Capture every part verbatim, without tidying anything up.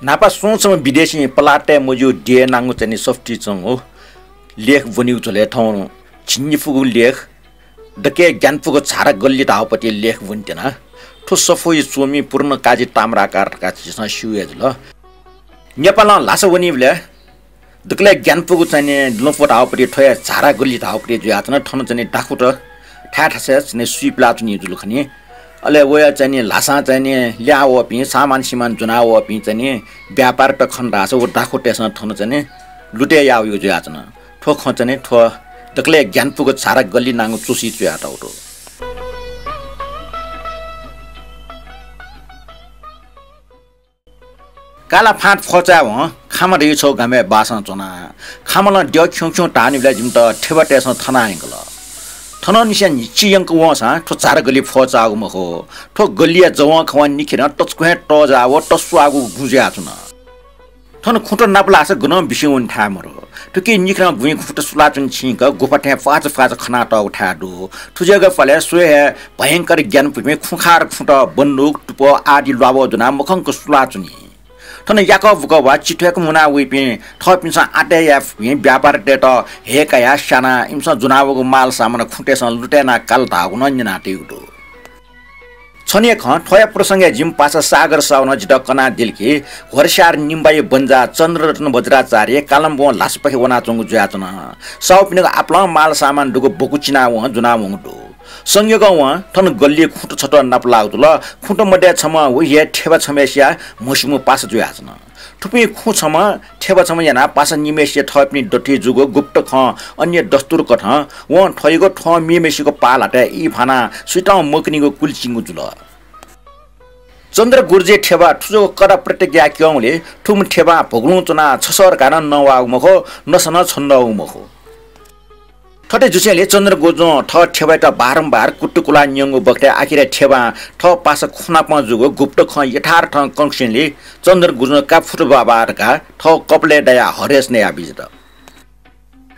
न्हापा स्वंछम्ह विदेशीं पलाः तये मज्यूगु देय् नांगु चाहिँ नि सफुती च्वंगु लेख ब्वनीगु झ्वलय् थौं झिंनिफुगु लेख दकलय् ग्यानापुगु झारा गल्ली धाःगुपति लेख ब्वने त्यना। थ्व सफूया च्वमि पूर्ण काजी ताम्राकार धकाः झीसं स्यू हे जुल। नेपालं ल्हासा वनीबलय् दकलय् ग्यानापुगु चाहिँ नि लँपु धाःगुपति थ्व हे झारा गल्ली धाःगुपति जुयाच्वन। थन चाहिँ नि दाखुट थाय् थासय् चाहिँ नि सुइपिलाच्वनी जुल खनी। अले वया चाहिँ नि ल्हासां चाहिँ नि ल्याहां वःपिं, सामान सिमान ज्वनाः वःपिं चाहिँ नि व्यापारीत खन धाःसा व दाखुटय्‌सं थन चाहिँ नि लुटे याःगु जुयाच्वन। थ्व खँ चाहिँ नि थ्व दकलय् ग्यानापुगु झारा गल्ली नांगु च्वसुइ च्वयातःगु दु। काला फाँट फ्वचाय्‌वं खामा धइगु छगू गामय् बासं च्वना। खामलं द्यः खिउँ खिउँ धाःनिबलय् जिमित थेबातय्‌सं थना यंकल। थनंनिसें न्हिच्छि यंक वंसां थ्व झारा गल्ली फ्वचाःगु मखु। थ्व गल्लिया जवंखवं निखें नं तच्कुहें तःजाः व तस्वाःगु गुँ जुयाच्वन। थन खुँत नापलाःसा गनं बिस्युं वने थाय् मदु। थुकी निखें नं गुँइ खुँत सुलाच्वने छिंक गुफा थें फ्वाचा फ्वाचा खनातःगु थाय् दु। थुज्याःगु पालय् स्वये हे भयंकर ग्यानापुपिं खुँखार खुँत, बन्दुक, तुपः आदि ल्वाभः ज्वनाः मखंक सुलाच्वनी। थन याकः बुकः वा चिथ्वय्‌क मुना वइपिं थःपिन्सं आतय् याये फुपिं व्यापारीतय्‌त हय्‌कयाः स्यानाः इमिसं ज्वनावःगु माल सामान खुँतय्‌सं लुटे यानाः काल धाःगु नं न्यनातयागु दु। छन्हु हे खँ, थ्वया प्रसंगय् जिमि पासा सागर साहुनं जितः कनादिल कि घोरस्याहार निम्बाया बन्जा चन्द्ररत्न वज्राचार्य कालम्बों ल्हासापाखे वनाच्वंगु जुयाच्वन। साहुपिनिगु आपालं माल सामान दुगु बकु चिनावं ज्वनावंगु दु। संयोगं वं थन गल्लिइ खुँत छता नापलाःगु जुल। खुँत मध्य छम्ह व हे थेबा छम्हय्‌सिया म्हसिम्ह पासा जुयाच्वन। थुपिं खुँ छम्ह, थेबा छम्ह यानाः पासा निम्हय्‌सिया थःपिनि दथुइ जूगु गुप्त खँ, अन्य दस्तुर कथं वं थ्वयागु थ्वं मेम्हय्‌सिगु पाः ल्हातय् ई फानाः सुयातं मकनीगु कुलिचिंगु जुल। चन्द्र गुरुजुया थेबा थुजूगु कडा प्रतिज्ञा क्यंगुलिं थुम्ह थेबां भुगुलुं च्वनाः छसः धकाः नं नवाःगु मखु, नसा नं छन्दःगु मखु। थथे जुसेंलि चन्द्र गुरुजुं थः थेबायात बारम्बार कुतुकुलाः न्यंगु बखतय् आखिरय् थेबां थः पासा खुँ नाप जूगु गुप्त खँ यथार्थं कंसेंलि चन्द्र गुरुजुं का फुत बाबा धकाः थः कपालय् दयाः हरेस नयाबिज्यात।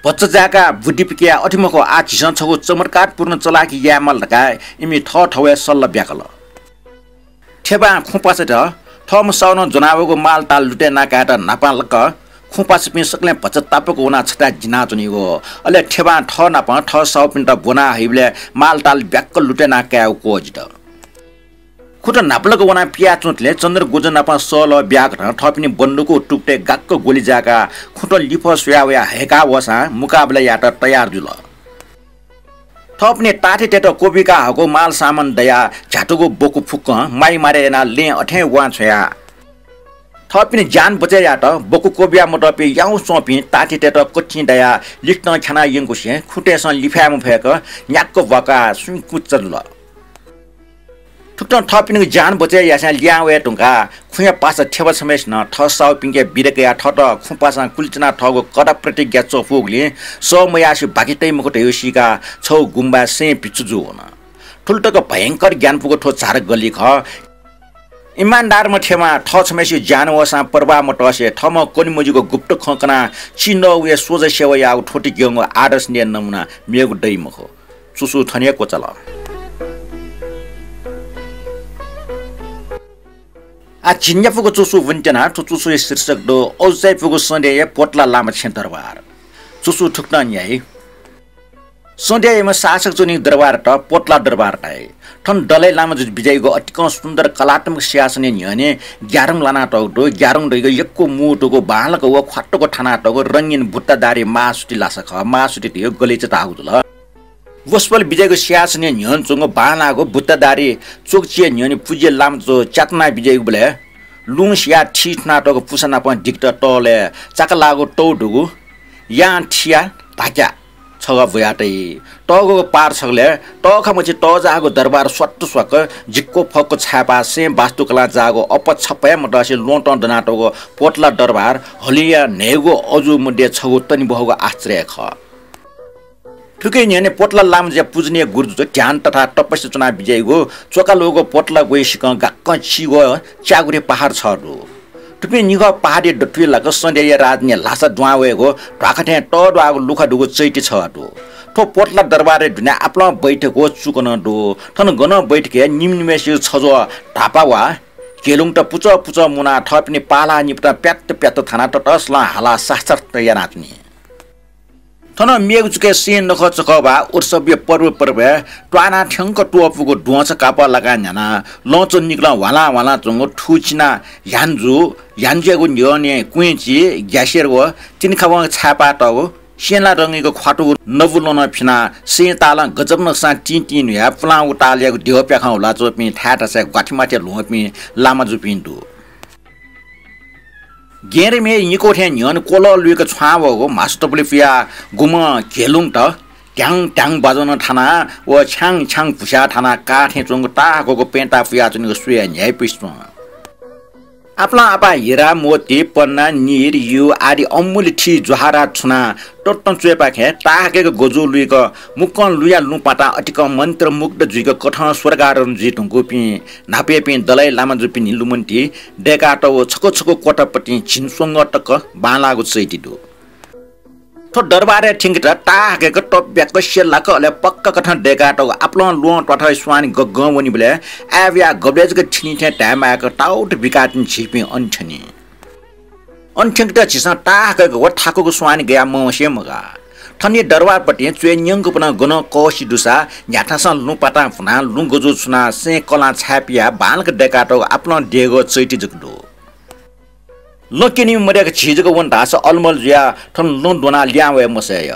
भचा जाय्‌काः बुद्धि पिकयाः अथे मखु, आः झीसं छगू चमत्कारपूर्ण चलाखी यायेमाल धकाः इमि थःथवय् सल्लाह ब्याकल। थेबां खुँपासात थःम्ह साहुनं ज्वनावःगु मालताल लुटे याना कायेत न्हापांलाक खुँपासापिं सकलें भचा तापाक वनाः छथाय् जिनाच्वनीगु। अले थेबां थः नाप थः साहुपिन्त ब्वना हइबलय् मालताल ब्याक्क लुटे याना कायेगु क्वःजित। खुँत न्हापालाक वनाः पियाच्वंतले चन्द्र गुरुजु नाप सलह ब्याकथं थःपिनि बन्दुक व तुकतय् गाक्क ग्वलि जाय्‌काः खुँत लिफः स्वया वयाः हय्‌का वःसां मुकाबला यायेत तयार जुल। थःपिनि ताःथितय्‌त क्वबिका हःगु माल सामान दयाः झ्यातुगु बकु फुक्कं माइ मारे यानाः लँय् अथें वां छ्वया। थःपिनि ज्यान बचय् यायेत बकु क्वबिया मतःपिं याउँसे च्वंपिं ताःथितय्‌त कथिं दयाः लिखतं ख्यानाः यंकुसें खुँतय्‌सं लिफाय् मफय्‌क न्याक्क भ्वाकाः सुइँ कुचा जुल। थुकथं थःपिनिगु ज्यान बचय् यासें लिहां वये धुंकाः खुँया पासा थेबा छम्हय्‌सिनं थः साहुपिन्के बिदा कयाः थःत खुँपासां कुलिचिना थःगु कडा प्रतिज्ञा च्वफुगुलिं सः मयासें बाकि तइ मखु धयागु सीकाः छगू गुम्बाय् सें भिक्षु जू वन। थुलि तक भयंकर ग्यानापुगु थ्व झारा गल्ली खः। इमानदारम्ह थेबां थः छम्हय्‌सिगु ज्यान वःसां परवाह मतसे थःम्हं कने मज्यूगु गुप्त खँ कनाः चिनः वया सोझा सेवा याःगु थ्वति क्यंगु आदर्शनीय नमुना मेगु दइ मखु। च्वसु थन हे क्वचाल। आः झिंन्यापुगु च्वसु ब्वने त्यना। थ्व च्वसुया शीर्षक दु अजू चायापुगु सन्ध्याया पोतला लामा छेँ दरबार। च्वसु थुकथं न्ह्याइ। सन्ध्यायाम्ह शासक च्वनीगु दरबारयात पोतला दरबार धाइ। थन दलाइ लामा जुजुं बिज्याइगु अतिकं सुन्दर कलात्मक सिंहासनया न्ह्यःने ग्यारुङ लानातःगु दु। ग्यारुङ धइगु यक्व मू दुगु बांलाक व ख्वात्तुक थानातःगु रंगीन बुट्टादारी महासुति लासा खः। महासुति धइगु गलैचा धाःगु जुल। वसपोल बिज्याइगु सिंहासनया न्ह्यःने च्वंगु बांलाःगु बुट्टादारी चोकचिया न्ह्यःने पुज्य लामा जुजु च्याताना बिज्याइगुबलय् लुँ सियाः थी थुनातःगु पुसा नाप दिकेत तःलय् चाकालाःगु तौ दुगु यां थिया धाक्या छगः ब्वयातइ। तःगुगु पार छगलय् तःखामछि तःजाःगु दरबार स्वात्तु स्वाक्क जिक्क फक्क छाय्‌पाः सें वास्तुकलां जाःगु अप्वः छप्पँ हे मतसे ल्वहंतं दनातःगु पोतला दरबार हलिंया न्हय्‌गू अजू मध्ये छगू तनेबहःगु आश्चर्य खः। थुकिया न्ह्यःने पोतला लामा जुजुया पूजनीय गुरुजुं ध्यान तथा तपस्या च्वना बिज्याइगु च्वकालूगु पोतला ग्वय् सिकं गाक्कं चिगः च्यागुरे पहाड छगः दु। थुपिं निगः पहाडया दथुइ लाक सन्ध्याया राजधानी ल्हासा दुहां वयेगु ध्वाखा थें तःद्वाःगु लुखा दुगु चैत्य छगः दु। थ्व पोतला दरबारया दुने आपालं बैठक व चुक नं दु। थन गनं बैठक याये निम्ह निम्हय्‌सिगु छज्वः ढापा वा झेलुङत पुचः पुचः मुनाः थःपिनि पाला निपतं प्यात्त प्यात्त थानाः ततसलं हालाः सासत यानाच्वनी। थन मेगु चुकय् सें नखःचखः वा उत्सवया पर्व पर्वय् त्वानाः थ्यंक त्वःपुगु द्वहंचा कापः लाकाः न्ह्यानाः लँचो निकलं ह्वालां ह्वालां च्वंगु थुचिना ह्यान्जु, ह्यान्जुयागु न्ह्यःने क्वँय्‌ची, ग्यासेर व तिनिखावं छाय्‌पाः तःगु स्यंला रंगीगु ख्वातुगु नबु लं नं फिनाः सें तालं गजब नकसां तिं तिं न्हुयाः पुलांगु तालयागु द्यः प्याखं हुलाच्वंपिं थाय् थासय् ग्वाथिमाथय् ल्ह्वंपिं लामा जुपिं दु। गेंरे म्ये निको थें न्ह्यःने क्वलः लुइक छ्वां वःगु म्हासु तपुलि पुयाः गुम्हं झेलुङत ढ्याङ ढ्याङ बाजं नं थानाः व छ्याङ छ्याङ भुस्याः थानाः काः थें च्वंगु ताःहाकःगु प्यंता पुयाच्वनीगु स्वयाः न्ह्याइपुसे च्वं। आपालं आपाः हिरा, मोती, पन्ना, नीर, यु आदि अमूल्य थी ज्वाहरात छुनाः ततं च्वय्‌पाखें ताःहाकय्‌क गजू लुइक मुक्कं लुँया लुँ पातां अतिकं मन्त्रमुग्ध जुइक कथं स्वर्गारोहण जुइ धुंकूपिं न्हापायापिं दलाइ लामा जुपिनि लुमन्ति दय्‌कातःगु छकू छकू क्वथापतिं झिंस्वंगः तक बांलाःगु चैति दु। थ्व दरबारय् थ्यंकेत ताःहाकय्‌क तब्याक्क स्यलाक अले पक्का कथं दय्‌कातःगु आपालं ल्वहं त्वाथःया स्वांनि गग्गं वनीबलय् आय्‌बुयाः गबलय् जक थिनि थें धायेमाःक ताउत बिकाः तिनि झीपिं अन थ्यनी। अन थ्यंकेत झीसं ताःहाकय्‌क व थाकुगु स्वांनि गयाः मवंसे मगाः। थनया दरबारपतिं च्वय् न्यंकपनं गनं कःसि दुसा न्ह्याथासं लुँ पातां भुनाः लुँ गजू छुनाः सें कलां छाय्‌पियाः बांलाक दय्‌कातःगु आपालं देगः चैति जक दु। लँ क्यनीम्ह मदय्‌क झी जक वन धाःसा अलमल जुयाः थन लँ द्वनाः लिहां वये मसय्।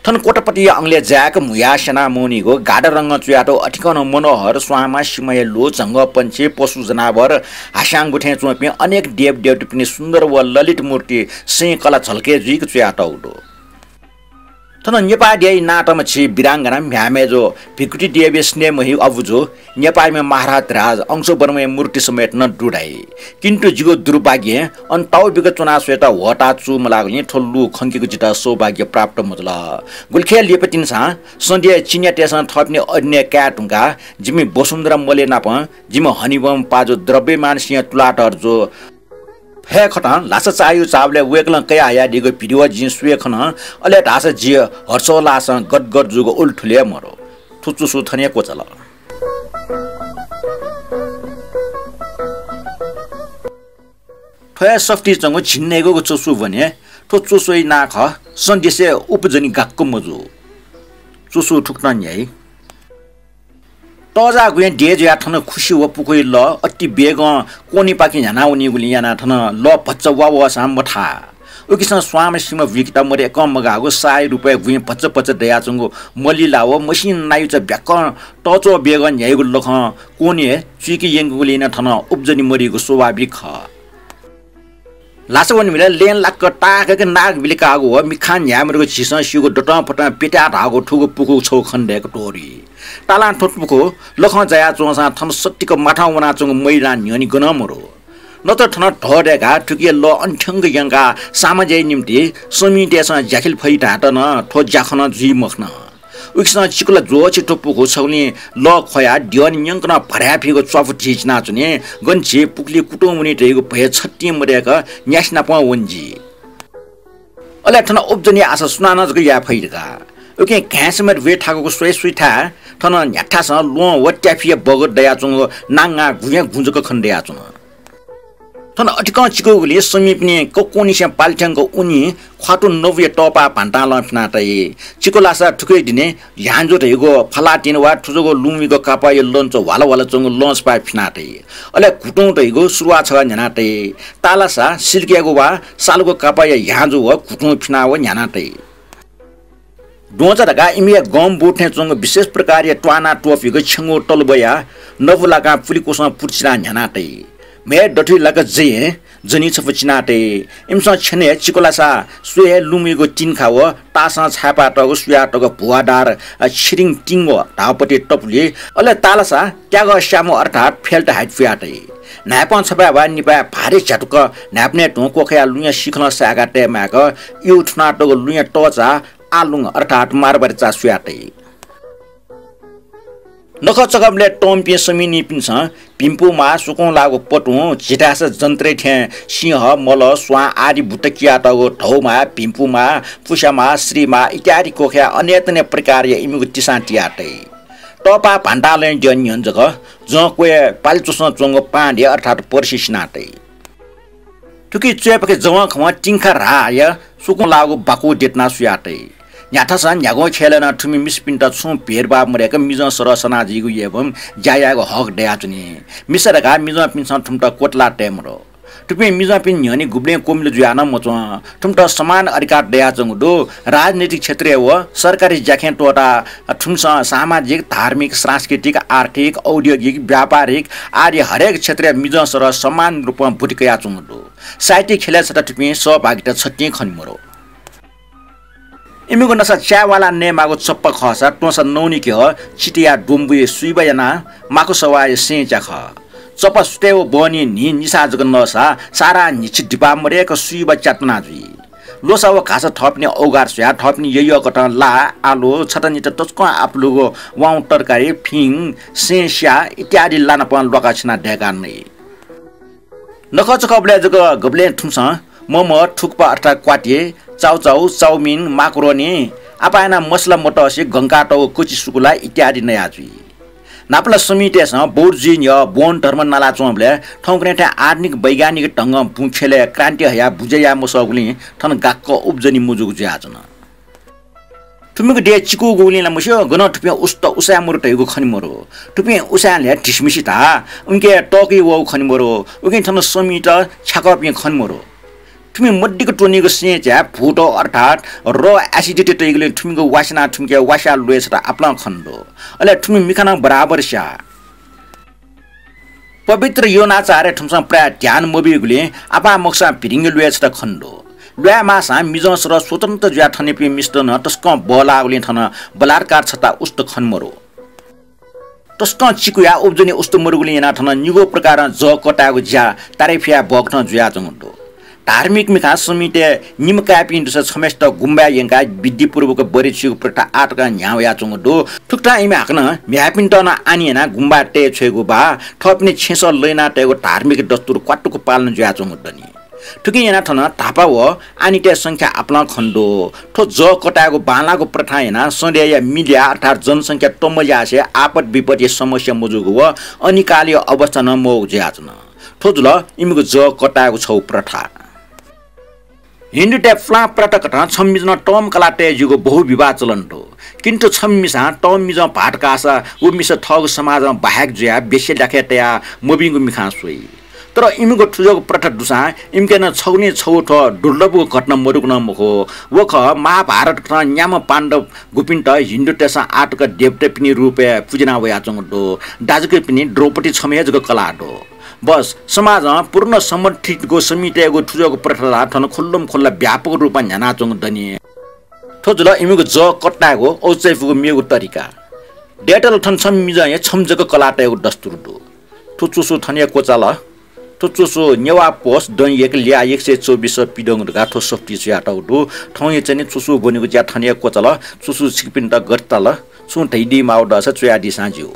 थन क्वथापतिया अंगलय् जाय्‌क म्हुयाः स्यनाः मवनीगु गाढा रंगं च्वयातःगु अतिकं नं मनोहर, स्वांमा, सिमाया लु, झंगःपंक्षी, पशु जनावर, हास्यां गुथें च्वंपिं अनेक देवदेवतापिनि सुन्दर व ललित मूर्ति सें कला झलकय् जुइक च्वयातःगु दु। थन नेपाः देय् नांतःम्ह झी वीरांगना म्ह्याय्‌मय्‌जु भिकुटी देवीया स्नेहमयी अबुजु, नेपाःम्ह महाराजधिराज अंशुवर्मया मूर्ति समेत नं दु धाइ। किन्तु जिगु दुर्भाग्यं अन ताउबिक च्वना स्वयेत ह्वःताः चूमलाःगुलिं थ्व लु खंकेगु जितः सौभाग्य प्राप्त मजुल। गुलिखय् लिपा तिनिसं सन्धिया चिनियातय्‌सं थःपिनि अधीनय् काये धुंकाः जिमि वसुन्धरा मले नाप जिमि हनेबहःम्ह पाजु द्रव्यमान सिंह तुलाधरजु फय्‌खतं ल्हासा चाःयु चाःबलय् वय्‌कलं कयाहयादीगु video जिं स्वये खन। अले धाःसा जि हर्षोल्लासं गदगद जूगु उलिथुलि हे मरु। थ्व चुसु थन हे क्वचाल। थ्व हे सफुतिइ च्वंगु झिंन्हय्‌गूगु चुसु ब्वने। थ्व चुसुया नां खः सन्देशय् उपजनि गाक्क मजू। चुसु थुकथं न्ह्याइ। तःजाःगुलिं देय् जुयाः थन खुसि व पुखुया लः अति वेगं क्वनिपाखे न्ह्यानावनीगुलिं यानाः थन लः भचा वा वःसां मथाः। उकिसं स्वांम्ह सिंह बुइकेत मदय्‌कं मगाःगु साय रुपय् गुँइ भचा भचा दयाच्वंगु मलिला व मसिं नायुचा ब्याकं तःच्वः वेगं न्ह्याइगु लखं क्वने चुइके यंकूगुलिं नं थन उपजनि मदीगु स्वाभाविक खः। ल्हासा वनीबलय् लँय् लाक्क ताःहाकय्‌क नाग बिलिकाःगु व मिखां न्ह्याये मदुगु झीसं स्यूगु दतं फतं प्यत्याः धाःगु थुगु पुखू छगू खनेदय्‌क त्वःतुइ। तालां थ्व पुखू लखं जायाच्वंसां थन सत्तिक माथं वनाच्वंगु मलिलां न्ह्यःने गनं मरु। नत्र थन धः दय्‌काः थुकिया लः अन थ्यंक यंकाः सामाज्याया निंतिं समितय्‌सं ज्याखिल फइ धायेत नं थ्व ज्याखँ नं जुइ मखन। उकिसं चिकुला ज्वःछि थ्व पुखू छगुलिं लः ख्वयाः द्यःने न्यंकनं भराय् फीगु च्वापु धिचिनाच्वनी। गन झी पुखुलिइ कुतुं वनी धइगु भय छतिं मदय्‌क न्यासि नापं वनी जि। अले थन उपजनिया आशा सुनानं जक याये फइ धकाः। उकिं घाँय् समेत ब्वय् थाकूगु स्वयेस्वयेथाय् थन न्ह्याथासं ल्वहं व त्याफिया बगर दयाच्वंगु नांगां गुँया गुँ जक खने दयाच्वन। थन अतिकं चिकूगुलिं समिपिनि कक्वंनिसें पालथ्यंक उनी ख्वातु नबुया तःपाः भान्तां लं फिना तइ। चिकुलासा थुकिया दिने ह्याञ्जु धइगु फलातिन वा थुजोगु लुँमिगु कापःया लँचु ह्वाला ह्वाला च्वंगु लँचपाः फिना तइ। अले घुतुं धइगु सुरुवाः छगः न्ह्याना तइ। तालासा सिल्कयागु वा सालुगु कापःया ह्याञ्जु व घुतुं फिना व न्ह्याना तइ। द्वंचा धकाः इमिया गं बू थें च्वंगु विशेष प्रकारया त्वाना त्वपुइगु छेंगू तलबया नबु लाकां पुलिकुसं पुत चिनाः न्ह्याना तइ। म्हय् दथुइ लाक जयें जनी छपु चिना तइ। इमिसं छेनय् चिकुलासा स्वये लुँमिगु तिंखा व तासं छाय्‌पाः तःगु सुयातःगु भुवादार, अ, छिरिङ तिंगो धाःपति तपुलि, अले तालासा त्यागः स्यामु अर्थात् felt height पुया तइ। न्हाय्‌पं छपाय् वा निपाय् भारी झ्यातुक न्हाय्‌पनय् तुं क्वखया लुँया सिखलं साय्‌का तयेमाय्‌क इउ थुनातःगु लुँया तःचा आलुङ अर्थात् मारवारी चा सुया तइ। नखःचखःबलय् तंपिं समिनिपिन्सं भिंपुमाः, सुकुं लाःगु पटुं, झिथाय्‌सा जन्त्रय् थें सिंह, मल, स्वां आदि बुट्ट कियातःगु धौमाः, भिंपुमाः, पुस्यामाः, श्रीमाः इत्यादि क्वखया अनेतने प्रकारया इमिगु तिसां तिया तइ। तःपाः भान्तालय् द्यः न्ह्यःने जक जं क्वय् पाले च्वसं च्वंगु पाँडे अर्थात् पर्सि सिना तइ। थुकी च्वय्‌पाखे जवंखवं तिंखा ह्राया सुकुं लाःगु बाकु देतना सुया तइ। न्ह्याथासं न्ह्यागुं ख्यलय् नं थुमि मिसापिन्त छुं भेदभाव मदय्‌क मिजं सरह सना जुइगु यःबं ज्या यायेगु हक दयाच्वनी। मिसा धकाः मिजंपिन्सं थुमित क्वतला तये मदु। थुपिं मिजंपिं न्ह्यःने गुबलें क्वमिलु जुयाः नं मच्वं। थुमित समान अधिकार दयाच्वंगु दु। राजनीतिक क्षेत्रय् व सरकारी ज्याखँय् त्वःताः थुमिसं सामाजिक, धार्मिक, सांस्कृतिक, आर्थिक, औद्योगिक, व्यापारिक आदि हरेक क्षेत्रय् मिजं सरह समान रूपं ब्वति कयाच्वंगु दु। साहित्यिक ख्यलय् छता थुपिं सहभागिता छतिं खने मदु। इमिगु नसा चाय्‌वाला नयेमाःगु चप्पा खःसा त्वंसा नौनि क्यः चितया द्वंबुइ सुइबा यानाः माकुसवाया सें च्याखः। चप्पा सुथय् व बहनी न्हि निसाः जक नःसा सारा न्हिछि दिपा मदय्‌क सुइबा च्यात्वना जुइ। ल्वसा व घाःसा थःपिनि औगार स्वयाः थःपिनि यःयःकथं ला, आलु, छता निता तसकं आपुलुगु वाउँ तरकारी, फिंग, सें स्याः इत्यादि लानापं ल्वाका छ्यना दय्‌का नइ। नखःचखःबलय् जक गबलें थुमिसं मम, थुक्पा अर्थात् क्वाति, चाउचाउ, चाउमिन, माक्रोनी, आपाः यानाः मसला मतसे गंकातःगु कचि सुकुला इत्यादि नया जुइ। न्हापा ला समितय्‌सं बौद्ध जुइ न्ह्यः बौद्ध धर्म नालाच्वंबलय् थौंकन्हय्‌थाय् आधुनिक वैज्ञानिक ढंगं बुँ ख्यलय् क्रान्ति हयाः बुझे याये मसःगुलिं थन गाक्क उब्जनी मुजूगु जुयाच्वन। थुमिगु देय् चिकूगुलिं ला मस्यू, गनं थुपिं उस्त उसाँय् मरु धइगु खने मरु। थुपिं उसाँय् ल्ह्या ढिसमिसि धाः, उनके तःकि वःगु खने मरु। उकिं थन समित छ्याकःपिं खने मरु। थुमि मदिक्क त्वनीगु सें च्याय् भूतौ अर्थात् रः acidity तइगुलिं थुमिगु वासना थुमिके वास्या ल्वय् छता आपालं खने दु। अले थुमि मिखा नं बराबर स्याः। पवित्र यौनाचारय् थुमिसं प्रायः ध्यान मबीगुलिं आपाः मखुसां भिरिंगि ल्वय् छता खने दु। ल्वाये माःसां मिजं सरह स्वतन्त्र जुयाः थनीपिं मिस्त नं तसकं बहलाःगुलिं थन बलात्कार छता उस्त खने मरु। तसकं चिकुया उब्जनी उस्त मरुगुलिं यानाः थन निगू प्रकारं जः कतायेगु ज्या तारिफया बखतं जुयाच्वंगु दु। धार्मिक मिखां समितय् निम्ह काय्‌पिं दुसा छम्हय्‌सित गुम्बाय् यंकाः विधिपूर्वक बरे छुइगु प्रथा आः तकं न्ह्याः वयाच्वंगु दु। थुकथं इमि हाकनं म्ह्याय्‌पिन्त नं आनि यानाः गुम्बाय् तये छ्वयेगु वा थःपिनि छेँसः लयना तयेगु धार्मिक दस्तुर क्वातुक पालन जुयाच्वंगु दनि। थुकिं यानाः थन धापा व आनितय् संख्या आपालं खने दु। थ्व जः कतायेगु बांलाःगु प्रथां यानाः सधय्‌या मिल्या अर्थात् जनसंख्या तमल्यासे आपत विपत्ति समस्या मजूगु व अनिकालीय अवस्था नं मवःगु जुयाच्वन। थ्व जुल इमिगु जः कतायेगु छगू प्रथा। हिन्दुतय् पुलां प्रथा कथं छम्ह मिजं नं तःम्ह कलाः तये ज्यूगु बहुविवाह चलन दु। किन्तु छम्ह मिसां तःम्ह मिजं भाःत काःसा व मिसा थःगु समाजं बाहेक जुयाः बेश्या ल्याखय् तयाः मभिंगु मिखां स्वइ। तर इमिगु थुज्वःगु प्रथा दुसां इमिके नं छगुलिं छगू थ्व दुर्लभगु घटना मदुगु नं मखु। व खः महाभारत कथं न्याम्ह पाण्डव गुपिन्त हिन्दुतय्‌सं आः तक देवतापिनि रूपय् पुज्याना वयाच्वंगु दु। दाजुकिजापिनि द्रौपदी छम्ह हे जक कलाः दु। बस, समाजं पूर्ण समर्थितगु समितय्‌गु थुज्वःगु प्रथा ला थन खुल्लमखुल्ला व्यापक रूपं न्ह्यानाच्वंगु दनि। थ्व जुल इमिगु जः कतायेगु औचय्‌पुगु मेगु तरिका। दय्‌तल थन छम्ह मिजं हे छम्ह जक कलाः तयेगु दस्तुर दु। थ्व च्वसु थन हे क्वचाल। थ्व च्वसु नेवाः पोस्ट दँ एक ल्याः एक सय चौबिस पिदंगु धकाः थ्व सफुतिइ च्वयातःगु दु। थौं हे चाहिँ नि च्वसु ब्वनेगु ज्या थन हे क्वचाल। च्वसु छिकपिन्त गथे ताल? छुं धयादी माःगु दःसा च्वयादीसां ज्यू।